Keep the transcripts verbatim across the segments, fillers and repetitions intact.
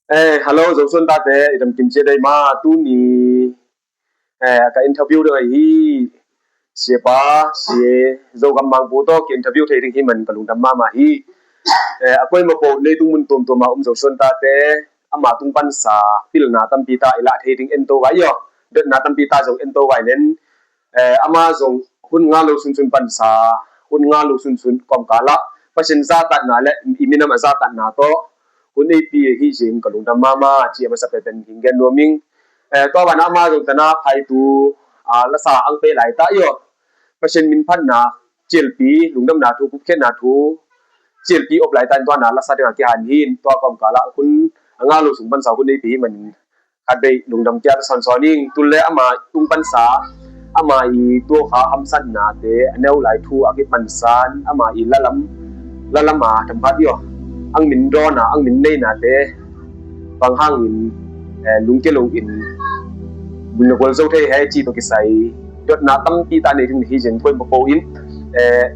Eh, hello, Zosuan tate, i dam kim cia dei ma, tuni, eh, ka interview ding ahi, Siapa, Sia Zogam Mangpu tawh ki interview thei ding hi man ka lungdam mahmah hi. Eh, a koima po leitung mun tuamtuam a om Zosuan tate, ama tung pansa, pilna tampi ta i lah thei ding ento vai aw, dotna tampi ta zong ento vai nen, eh, ama zong hun nga lo sunsun pansa, hun nga lo sunsun kawmkal ah Pasian zahtakna le i minam a zahtakna tawh hun eipi ahi zin ka lungdam mahmah ci a masa penpen hing gen nuam ing. Eh, tua ban ama zong tana phaitu, ah, lasa ang pe lai ta i aw. Pasian min phatna, cialpi, lungdamna thu, kupkhiatna thu, cialpi op lai ta in tua na lasa ding a kihan hi in tua kawmkal ah hun a nga lo sung pansa hun eipi hi man in khat bei lungdam kia ka sawnsawn ing. Tun le ama tung pansa, ama i tuakha hamsatnate, a neu lai thu a kipansan, ama i lalam, lalam a thamphat i aw, ang min dawn a, ang min neinate bang hangin, eh, lungkia lo in na gual zo thei he ci tawh kisai dotna tampi ta nei ding hi zin koima po in, eh,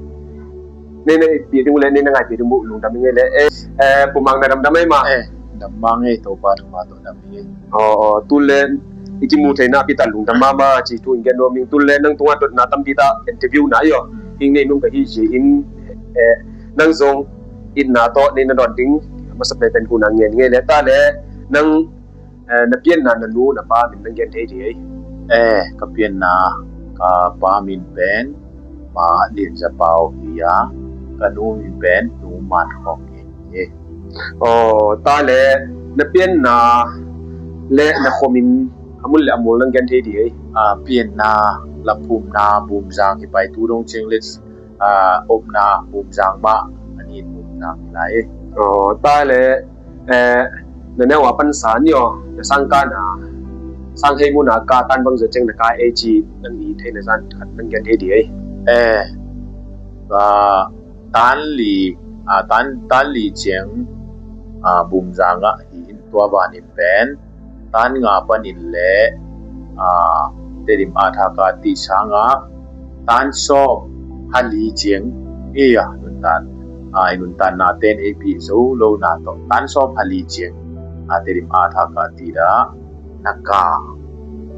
nei na pi ding le nei na ngai pi ding bu lungdam ing le, eh, eh, Pu Mang na damdam ei ma. Eh, dam mang ei, Topa thupha tawh dam ing ei. Aw, aw, tun le i kimu theihna pi ta lungdam mahmah ci thu in gen nuam ing. Tun le nang tungah dotna tampi ta interview na i aw hing nei nung ka hi zin, eh, nang zong itna tawh nei na dawn ding masa penpen hun a ngen ing ei le ta le nang, eh, na pianna na nu na pa min nang gen thei ding ei. Eh, ka pianna ka pa min pen Pa Lian Za Pau hi a, ka nu min pen Nu Man Khawm Ngen hi. Aw, ta le na pianna le na khua min a mun le a mul nang gen thei ding ei. Ah, pianna, laphumna, Bumzang hi pai tu dong ciang le, ah, omna Bumzang mah, a nin Bumzang hi lai. Aw, ta le, eh, na neu a pansa ni aw, na sangkahna, sang hei muna ka tan bang zia ciang na ka ei ci nang i theihna zan khat nang gen thei ding ei. Eh, ah, tan li, ah, tan, tan li ciang, ah, Bumzang ah hi in tua ban in pen tan nga panin le, ah, Tedim a thak a tih sangah tan sawm pha li ciang i a nuntan, ah, i nuntanna ten eipi zo lo na tawh tan sawm pha li ciang, ah, Tedim a thak a tih dah na ka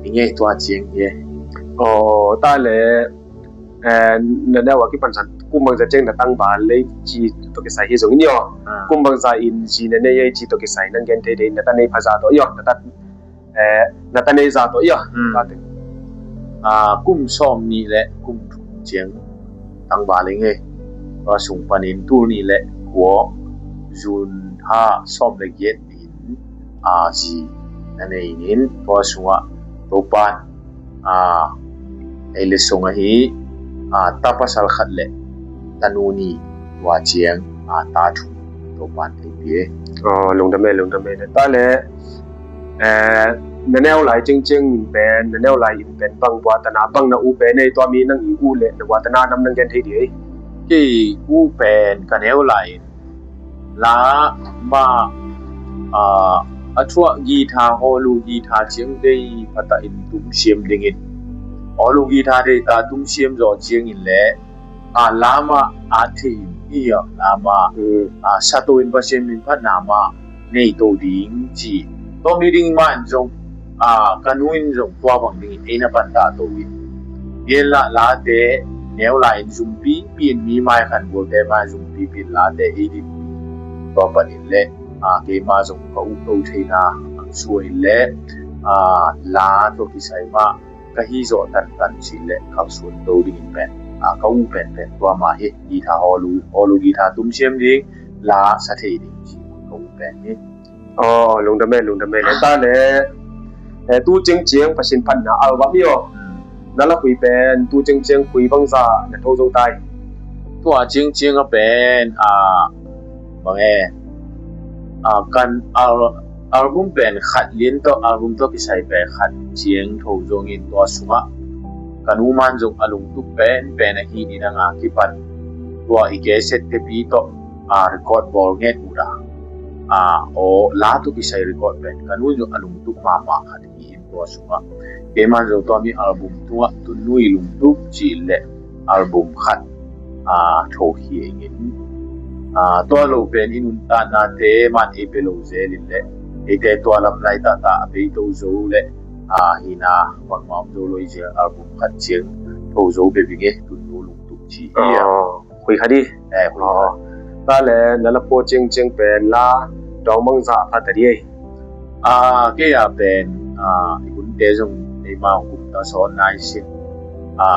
i ngei tua ciang hi. Aw, ta le, eh, na neu a kipansan kum bangza ciang na tangval lei ci tawh kisai hi zong in i aw. Ah. Kum bangza in zi na nei ei ci tawh kisai nang gen thei dei, na ta nei phaza tawh i aw, na ta, eh, na ta nei za tawh i aw. Hmm. Ta te. Ah, kum sawm nih le kum thum ciang tangval ing ei. Tua sung panin tul nih le kua, June ha sawm le giat in, ah, zi na nei in, tua sungah Topan, ah, ei le sung ahi, ah, ta pasal khat le tanu nih, tua ciang, ah, ta thum Topan ei pia. Aw, lungdam ei, lungdam ei. Ta le, eh, na neu lai ciangciang in pen, na neu lai in pen bang buatana, bang na u pen ei, tua mi nang i u le na buatana nam nang gen thei ding ei. Kei u pen ka neu lai in la mah, ah, a thuah guitar, hawlu guitar ciang dei phata in tum siam dingin, hawlu guitar dei ta tum siam zaw ciangin le, ah, la mah a thei in i aw, la mah, hmm, ah, sa to in Pasian min phatna mah nei to ding ci. Tua mi ding mah in zong, ah, ka nu in zong tua bang dingin ei na pan ta to in. Pian lah late neu lai in zumpi pian mi mai khan gualte mai zumpi pian late ei din. Tua panin le, ah, keima zong ka uh to theina ang sua in le, ah, la tawh kisai mah ka hi zawh tantan ci le kalsuan to dingin pen, ah, ka uh penpen tua mah hi. Guitar, hawlu, hawlu guitar tum siam ding, la sa thei ding ci ka uh pen hi. Aw, lungdam ei, lungdam ei. Le ta le, eh, tu ciangciang Pasian phatna album i aw, na la khui pen tu ciangciang khui bangza na tho zo tai? Tua ciangciang a pen, ah, bang e, ah, kan al-, album pen khat lian tawh, album tawh kisai pen khat ciang tho zongin tua sungah ka nu man zong a lungtup penpen ahi ni nang a kipan tua i cassette tepi tawh, ah, record bawl nget uh dah. Ah, aw, la tawh kisai record pen ka nu zong a lungtup mahmah khat hi in tua sungah. Keiman zong tua mi album tungah Tun Nu i Lungtup ci le album khat, ah, tho hi ing in. Ah, tua lo pen i nuntaknate man ei pe lo zel in le, Eite tua lam lai tahtah a bei to zo le, a, hina bangmah om zo lo i zia album khat ciang tho zo bebing e, Tunnu Lungtup ci hi a. Aw, khui kha di. Eh, khui kha. Aw. Ta le na la pua ciangciang pen la dawng bangzah pha ta di ei. A, kei a pen, a, i hunte zong eima hong kumta sawn nai sin. A,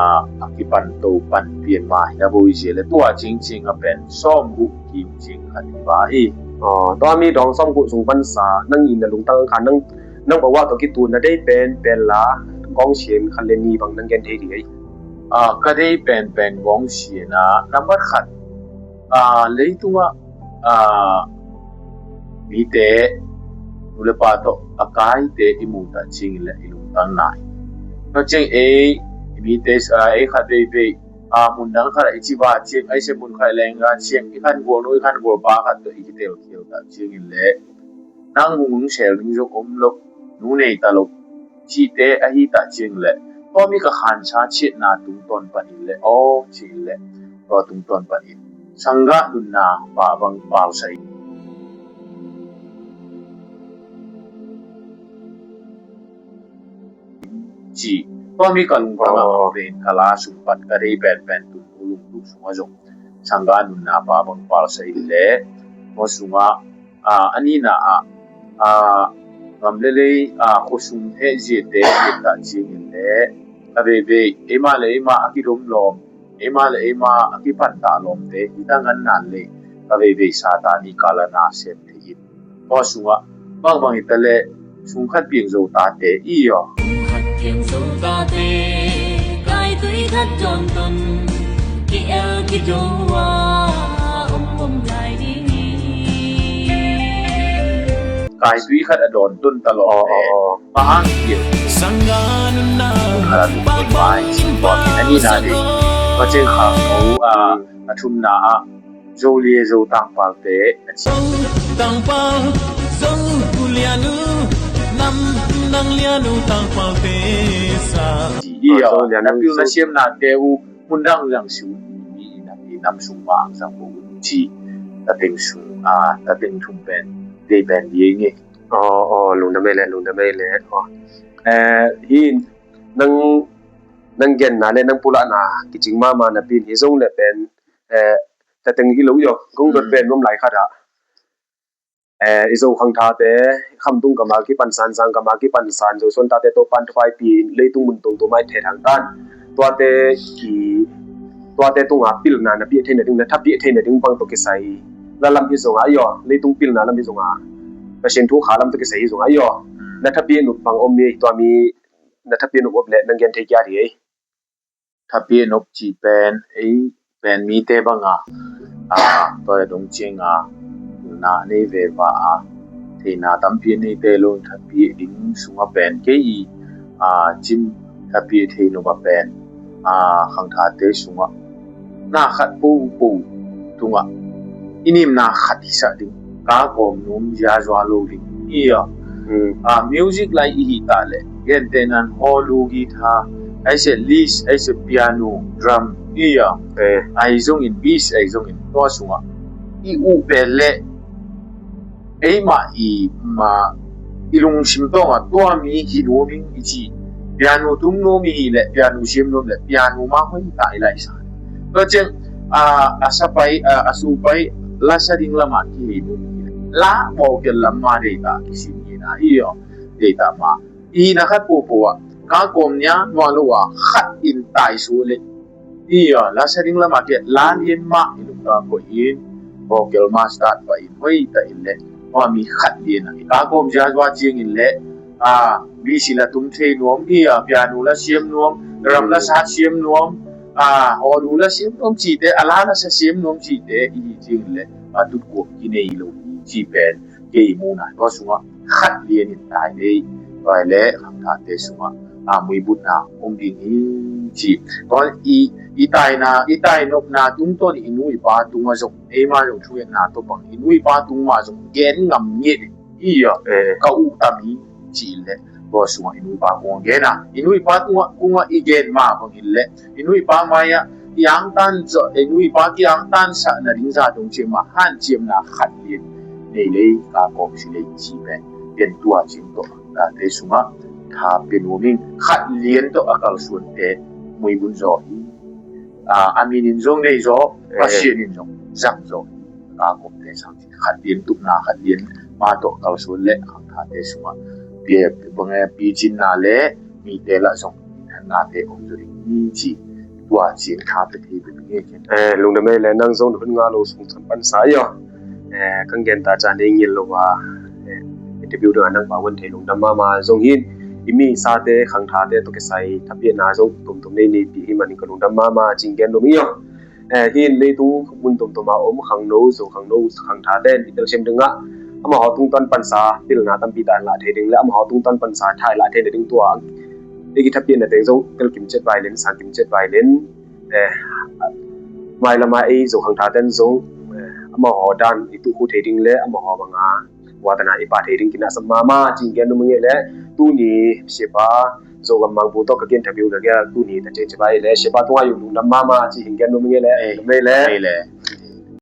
a kipan to pan pian ma hi na bo i zia le tua ciangciang a pen sawm guk kim ciang khat hi ba hi. Aw, tua mi dawng sawm guk sung pansa nang in na lungtang kha nang, nang bawa to kitu na dei pen pen la gawng sian khat le ni bang nang gen thei di ei. A, ka dei pen pen gawng sian a nambat khat, a, leitungah, a, mite nu le pa tawh a kaite i muh ta ciangin le i lungtang nai. Tua ciang ei, i mite, a, ei khat veivei, a, mun dang khat a i civa ciang, ei se mun khat i lengga ciang, i khan gual nu, i khan gual pa khat tawh i kitelkhial ta ciangin le nang hong sel ding zong om lo, nu nei ta lo cihte ahi ta ciang le, tua mi ka khansa ciatna tungtawn panin le, aw, ciin le, tua tungtawn panin sangga nunna pa bang palsa in ci. Tua mi ka lungtang a pen ka la sung pan ka dei penpen Tunnu Lungtup sungah zong sangga nunna pa bang palsa in le, tua sungah a, a nihna ah, a, gam le lei, a, khuasung hehziate a piaktah ciangin le, a veivei eimah le eimah a kidom lawm, eimah le eimah a kipandah lawmte hi ta ngan nan lei, a veivei Satan i kal a na sem thei in. Tua sungah bangbang hi ta le, sung khat piang zo tate i aw. Sung khat piang zo tate, kai tui khat dawn ton, ki-el kido a om om lai ding hi. Kai tui khat a dawn ton ta lawm le, aw, aw, aw, pa hang kiel. Sangga nunna, a, pa hang kiel, pa hang kiel. A nihna ding, pa ceng khang ko, a, a thumna ah, Zo lia Zo tangpalte a ci. Zo tangpal, Zo lianu, nam nang lianu tangpalte sa. Ci, i aw, Zo lianu, na pil na siamnate uh mun dang dang si uh, i nam sung mah ang sang uh ci. Tateng sung, a, tateng thum pen dei pen ding e. Aw, aw, lungdam ei le, lungdam ei le. Aw. Eh, hi nang, nang genna le nang pulakna kicing mahmah napi in hi zong le pen, eh, tateng hi lo i aw, kong dot pen nuam lai khat ah. Eh, i Zo khangthate, Khamtung gam a kipan San, Zang gam a kipan San, Zo suantate Topa'n thuaipi in leitung mun tuamtuam ah i thethang tan. Tuate i, tuate tungah pilna na piak theihna ding, na thapiak theihna ding bang tawh kisai. La lam hi zongah i aw, leitung pilna lam hi zongah, Pasian thu kha lam tawh kisai hi zongah i aw. Na thapiak nop bang om hi, tua mi na thapiak nop om le nang gen thei kia di ei. Thapiak nop cih pen, ei pen mite banga, a, tua dong cianga, na nei ve va a, theina tampi neite lo thapiak ding sungah pen kei i, a, cim thapiak thei nop a pen, a, khangthate sungah na khat popo tungah i nimna khat hisah ding, ka kawm num ziazua lo ding i aw. A, music lai i hih ta le, gentehnan hawlu, guitar, aise lead, aise piano, drum i aw. Ahi zongin bass, ahi zongin tua sungah i uh pen le eimah i, ma, i lungsim tawngah tua mi hi nuam ing i ci. Piano tum nuam i hih leh, piano siam nuam leh, piano mah hoih ta i laihsa. Tua ciang, a, a sapai, a, a supai, lasa ding lamah kihei nuam i hih leh, la vocal lam mah deita kisin hi na hi aw, deita mah. I na khat popo ah, ka kawm nia nuam lo a, khat in taisuah leh, i aw, lasa ding lamah kiat, la lian mah i lungtang koih in, vocal mah start pah in, hoih ta in leh, tua mi khat lian ah, i ka kawm ziazua ciangin leh, a, bass la tum thei nuam, i aw, piano la siam nuam, drum la sat siam nuam, a, hawlu la siam nuam cihte, a la la sa siam nuam cihte i hih ciangin leh, a, tutkuak kinei lo hi ci pen kei i muhna. Tua sungah khat lian in tai lei, tua leh khangthate sungah, a, muibutna om ding hi ci. Tua i, i taina, i tainopna tungtawn i nu i pa tungah zong, eima zong thungetna tawh bang i nu i pa tung mah zong gen ngam ngiat i aw, ka uh tam hi ci leh, tua sungah i nu i pa kungah gen a, i nu i pa tungah, kungah i gen mah bangin leh, i nu i pa mai-ah i angtan zawh, i nu i pa ki angtansah nading zah dong ciang mah hanciamna khat lian nei lei, ka kawm si lei ci pen Ken tua cin tawh tate sungah tha pia nuam ing. Khat lian tawh a kalsuante muibun zaw hi. A, a min in zong nei zaw, Pasian in zong zang zaw hi. A, kawmte sang cin khat lian tupna, khat lian ma tawh kalsuan le khangthate sungah pia, bang e, picinna le mite lah zong nate om zaw ding hi ci. Tua cin tha pia thei bek hi. Lungdam ei le, nang zong hun nga lo sung chan pansa i aw. Kan gen ta ca nei ngil lo a, interview ding a nang pau van thei lungdam mahmah zong hin. I mi sate khangthate tawh kisai thapiakna zong tuamtuam nei nei pi hi manin ka lungdam mahmah cing gen lo mi aw. Hin leitung mun tuamtuam a om khangno, Zo khangno, khangthate in i telsiam dingah amahaw tungtawn pansa pilna tampi ta lah thei ding le amahaw tungtawn pansa tha i lah thei nading tua i kithapiakna teng zong tel kimciat vai len, sang kimciat vai len, mai lama ei Zo khangthate in zong amahaw dan i tukhu thei ding le amahaw banga watana i pa thei ding kinahsam mahmah cing gen lo mi ngei le tuni siapa Zo gammang bu tawh ka gen thabiu na gel tuni ta cing cibai le siapa tungah yung lungdam mahmah ci hing gen lo mi ngei le. Ei le.